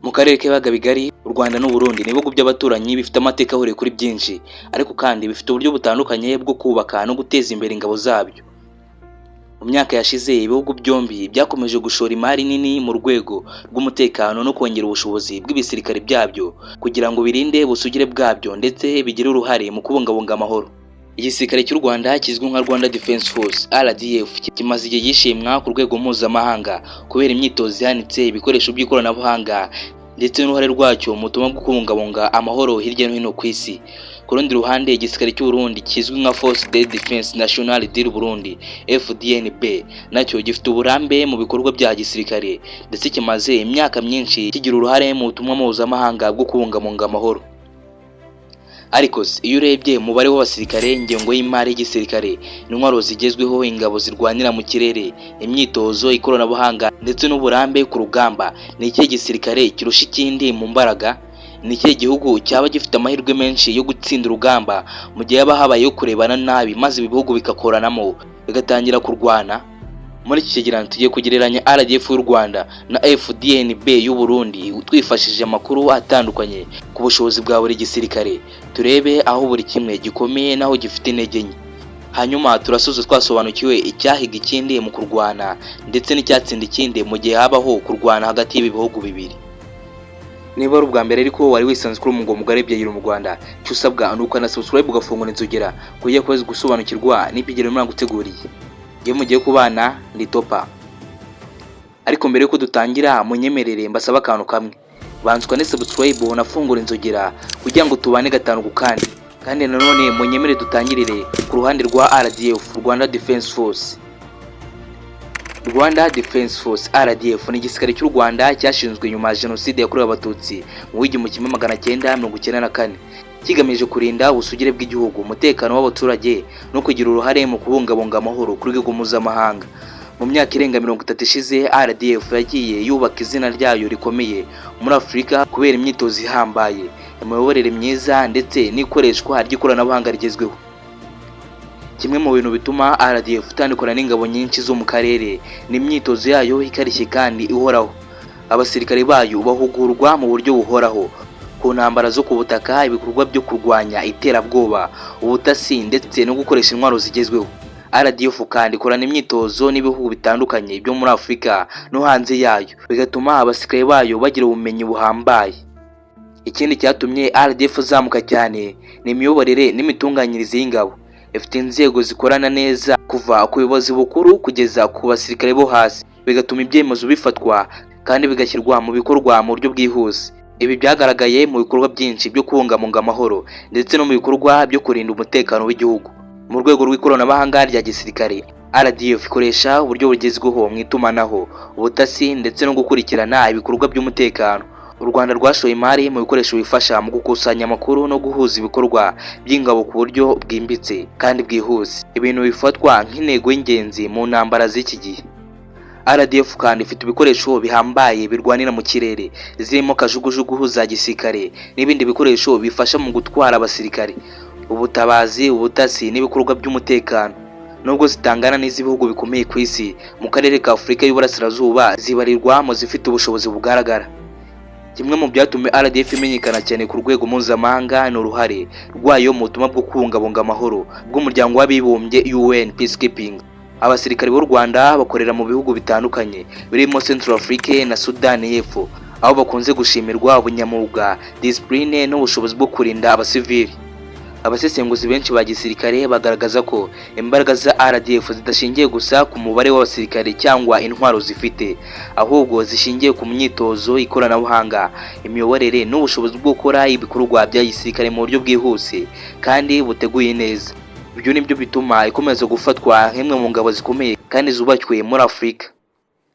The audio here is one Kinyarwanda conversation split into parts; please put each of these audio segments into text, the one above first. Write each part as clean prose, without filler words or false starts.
Mu karere k'ibiyaga bigari, u Rwanda n'u Burundi ni ibihugu by'abaturanyi bifite amateka ahuriye kuri byinshi, ariko kandi bifite uburyo butandukanye bwo kubaka no guteza imbere ingabo zabyo. Mu myaka yashize, ibihugu byombi byakomeje gushora imari nini mu rwego rw'umutekano no kongera ubushobozi bw'ibisirikare byabyo kugira ngo birinde ubusugire bwabyo ndetse bigire uruhare mu kubungabunga amahoro. Igisirikare cy'u Rwanda kizwi nka Rwanda Defence Force, RDF, kimaze igihe gishimwa ku rwego mpuzamahanga kubera imyitozo ihanitse, ibikoresho by'ikoranabuhanga ndetse n'uruhare rwacyo mu butumwa bwo kubungabunga amahoro hirya no hino ku isi. Ku rundi ruhande, igisirikare cy'u Burundi kizwi nka Force de Defense Nationale du Burundi, FDNB, nacyo gifite uburambe mu bikorwa bya gisirikare ndetse kimaze imyaka myinshi kigira uruhare mu butumwa mpuzamahanga bwo kubungabunga amahoro. Ariko se iyo urebye umubare w'abasirikare, ingengo y'imari y'igisirikare, intwaro zigezweho, ingabo zirwanira mu kirere, imyitozo, ikoranabuhanga ndetse n'uburambe ku rugamba, ni ikihe gisirikare kirusha ikindi mu mbaraga? Ni ikihe gihugu cyaba gifite amahirwe menshi yo gutsinda urugamba mu gihe haba habayeho kurebana nabi, maze ibi bihugu bigakoranamo, bigatangira kurwana? Muri iki cyegeranyo tugiye kugereranya RDF y'u Rwanda na FDNB y'u Burundi twifashishije amakuru atandukanye ku bushobozi bwa buri gisirikare, turebe aho buri kimwe gikomeye n'aho gifite intege nke. Hanyuma turasoza twasobanukiwe icyahiga ikindi mu kurwana ndetse n'icyatsinda ikindi mu gihe habaho kurwana hagati y'ibi bihugu bibiri. Niba ari ubwa mbere ariko wari wisanze kuri umurongo mugari byegera mu Rwanda, icyo usabwa ni ukanda subscribe, ugafungura inzogera kugira ukomeze gusobanukirwa n'ibyegeranyo mwaguteguriye. Iyo mugiye kubana ndi Topa. Ariko mbere yuko dutangira, munyemerere mbasaba akantu kamwe: banza ukande subscribe, unafungura inzogera kugira ngo tubane gatanu ku kandi. Kandi nanone munyemere dutangirire ku ruhande rwa RDF, Rwanda Defence Force. Rwanda Defence Force, RDF, ni igisirikare cy'u Rwanda cyashinzwe nyuma ya Jenoside yakorewe Abatutsi mu w'1994, kigamije kurinda ubusugire bw'igihugu, umutekano w'abaturage no kugira uruhare mu kubungabunga amahoro ku rwego mpuzamahanga. Mu myaka irenga 30 ishize, RDF yagiye yubaka izina ryayo rikomeye muri Afurika kubera imyitozo ihambaye, imiyoborere myiza ndetse n'ikoreshwa ry'ikoranabuhanga rigezweho. Kimwe mu bintu bituma RDF itandukana n'ingabo nyinshi zo mu karere ni imyitozo yayo ikarishye kandi ihoraho. Abasirikare bayo bahugurwa mu buryo buhoraho ku ntambara zo ku butaka, ibikorwa byo kurwanya iterabwoba, ubutasi ndetse no gukoresha intwaro zigezweho. RDF kandi ikorana imyitozo n'ibihugu bitandukanye byo muri Afurika no hanze yayo, bigatuma abasirikare bayo bagira ubumenyi buhambaye. Ikindi cyatumye RDF izamuka cyane ni imiyoborere n'imitunganyirize y'ingabo. Ifite inzego zikorana neza kuva ku buyobozi bukuru kugeza ku basirikare bo hasi, bigatuma ibyemezo bifatwa kandi bigashyirwa mu bikorwa mu buryo bwihuse. Ibi byagaragaye mu bikorwa byinshi byo kubungabunga amahoro ndetse no mu bikorwa byo kurinda umutekano w'igihugu. Mu rwego rw'ikoranabuhanga rya gisirikare, RDF ikoresha uburyo bugezweho mu itumanaho, ubutasi ndetse no gukurikirana ibikorwa by'umutekano. U Rwanda rwashoye imari mu bikoresho bifasha mu gukusanya amakuru no guhuza ibikorwa by'ingabo ku buryo bwimbitse kandi bwihuse, ibintu bifatwa nk'intego y'ingenzi mu ntambara z'iki gihe. RDF kandi ifite ibikoresho bihambaye birwanira mu kirere, zirimo kajugujugu za gisirikare n'ibindi bikoresho bifasha mu gutwara abasirikare, ubutabazi, ubutasi n'ibikorwa by'umutekano. Nubwo zitangana n'iz'ibihugu bikomeye ku isi, mu karere ka Afurika y'Uburasirazuba zibarirwa mu zifite ubushobozi bugaragara. Kimwe mu byatumye RDF imenyekana cyane ku rwego mpuzamahanga ni uruhare rwayo mu butumwa bwo kubungabunga amahoro bw'Umuryango w'Abibumbye, UN Peacekeeping. Abasirikare b'u Rwanda bakorera mu bihugu bitandukanye birimo Central Afrique na Sudani y'Epfo, aho bakunze gushimirwa ubunyamwuga, discipline n'ubushobozi bwo kurinda abasivili. Abasesenguzi benshi ba gisirikare bagaragaza ko imbaraga za RDF zidashingiye gusa ku mubare w'abasirikare cyangwa intwaro zifite, ahubwo zishingiye ku myitozo, ikoranabuhanga, imiyoborere n'ubushobozi bwo gukora ibikorwa bya gisirikare mu buryo bwihuse kandi buteguye neza. Ibyo nibyo bituma ikomeza gufatwa nk'imwe mu ngabo zikomeye kandi zubakiwe muri Afurika.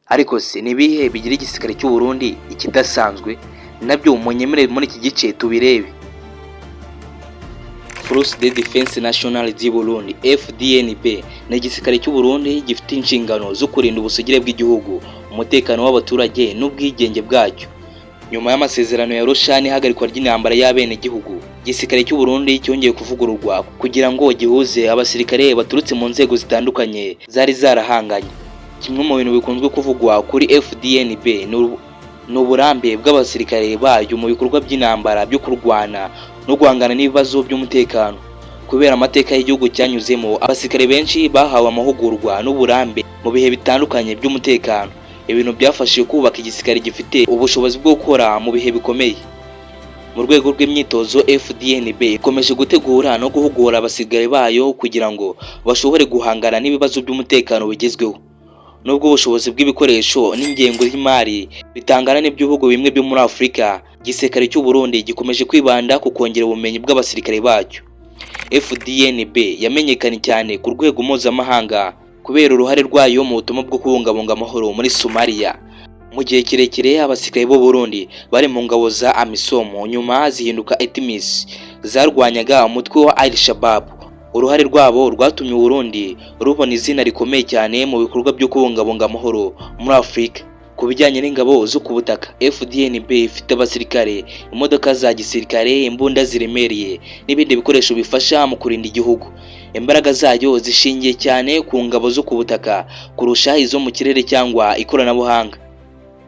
Ariko se ni ibihe bigira igisirikare cy'u Burundi ikidasanzwe? Nabyo munyemerere muri iki gice tubirebe. Force de Defense Nationale du Burundi, FDNB, ni igisirikare cy'u Burundi gifite inshingano zo kurinda ubusugire bw'igihugu, umutekano w'abaturage n'ubwigenge bwacyo. Nyuma y'amasezerano ya Arusha n'ihagarikwa ry'intambara y'abenegihugu, igisirikare cy'u Burundi cyongeye kuvugururwa kugira ngo gihuze abasirikare baturutse mu nzego zitandukanye zari zarahanganye. Kimwe mu bintu bikunzwe kuvugwa kuri FDNB ni Ni uburambe bw'abasirikare bayo mu bikorwa by'intambara byo kurwana no guhangana n'ibibazo by'umutekano. Kubera amateka y'igihugu cyanyuzemo, abasirikare benshi bahawe amahugurwa n'uburambe mu bihe bitandukanye by'umutekano, ibintu byafashije kubaka igisirikare gifite ubushobozi bwo gukora mu bihe bikomeye. Mu rwego rw'imyitozo, FDNB ikomeje gutegura no guhugura abasirikare bayo kugira ngo bashobore guhangana n'ibibazo by'umutekano bigezweho. Nubwo ubushobozi bw'ibikoresho n'ingengo y'imari bitangana n'ibihugu bimwe byo muri Afurika, igisirikare cy'u Burundi gikomeje kwibanda ku kongera ubumenyi bw'abasirikare bacyo. FDNB yamenyekanye cyane ku rwego mpuzamahanga kubera uruhare rwayo mu butumwa bwo kubungabunga amahoro muri Somalia. Mu gihe kirekire, abasirikare b'u Burundi bari mu ngabo za AMISOM, nyuma zihinduka ATMIS, zarwanyaga umutwe wa Al Shabaab. Uruhare rwabo rwatumye u Burundi rubona izina rikomeye cyane mu bikorwa byo kubungabunga amahoro muri Afurika. Ku bijyanye n'ingabo zo ku butaka, FDNB ifite abasirikare, imodoka za gisirikare, imbunda ziremereye n'ibindi bikoresho bifasha mu kurinda igihugu. Imbaraga zayo zishingiye cyane ku ngabo zo ku butaka kurusha izo mu kirere cyangwa ikoranabuhanga.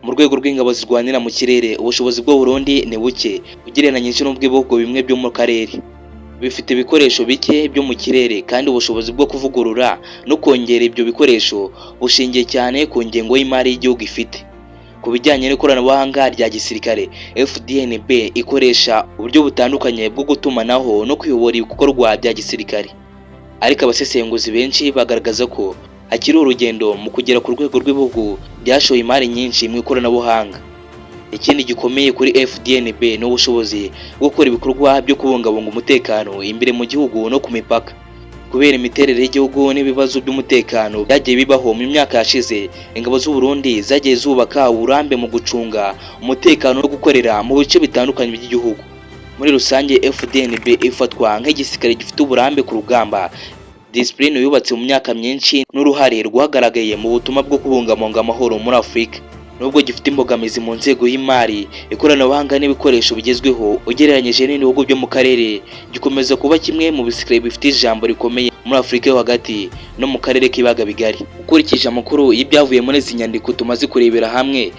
Mu rwego rw'ingabo zirwanira mu kirere, ubushobozi bw'u Burundi ni buke ugereranyije n'ubw'ibihugu bimwe byo mu karere. Bifite ibikoresho bike byo mu kirere, kandi ubushobozi bwo kuvugurura no kongera ibyo bikoresho bushingiye cyane ku ngengo y'imari y'igihugu ifite. Ku bijyanye n'ikoranabuhanga rya gisirikare, FDNB ikoresha uburyo butandukanye bwo gutumanaho no kuyobora ibikorwa bya gisirikare, ariko abasesenguzi benshi bagaragaza ko hakiri urugendo mu kugera ku rwego rw'ibihugu byashoye imari nyinshi mu ikoranabuhanga. Ikindi gikomeye kuri FDNB ni ubushobozi bwo gukora ibikorwa byo kubungabunga umutekano imbere mu gihugu no ku mipaka. Kubera imiterere y'igihugu n'ibibazo by'umutekano byagiye bibaho mu myaka yashize, ingabo z'u Burundi zagiye zubaka uburambe mu gucunga umutekano no gukorera mu bice bitandukanye by'igihugu. Muri rusange, FDNB ifatwa nk'igisirikare gifite uburambe ku rugamba, discipline yubatse mu myaka myinshi n'uruhare rwagaragaye mu butumwa bwo kubungabunga amahoro muri Afurika. Nubwo gifite imbogamizi mu nzego y'imari, ikoranabuhanga n'ibikoresho bigezweho ugereranyije n'ibindi bihugu byo mu karere, gikomeza kuba kimwe mu bisirikare bifite ijambo rikomeye muri Afurika yo hagati no mu karere k'ibiyaga bigari. Ukurikije amakuru y'ibyavuye muri izi nyandiko tumaze kurebera hamwe,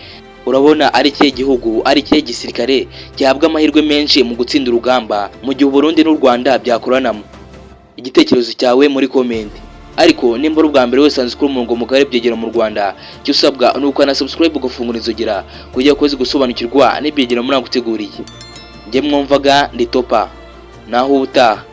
urabona ari ikihe gihugu, ari ikihe gisirikare gihabwa amahirwe menshi mu gutsinda urugamba mu gihe Uburundi n'u Rwanda byakoranamo? Igitekerezo cyawe muri comment. Ariko nimba ari ubwa mbere wese kuri umurongo mugari byegera mu Rwanda, icyo usabwa ni ukana subscribe, ugafungura inzogera kugira ukomeze gusobanukirwa n'ibyegera muri aguteguriye. Njye mwumvaga ndi Topa, naho ubutaha.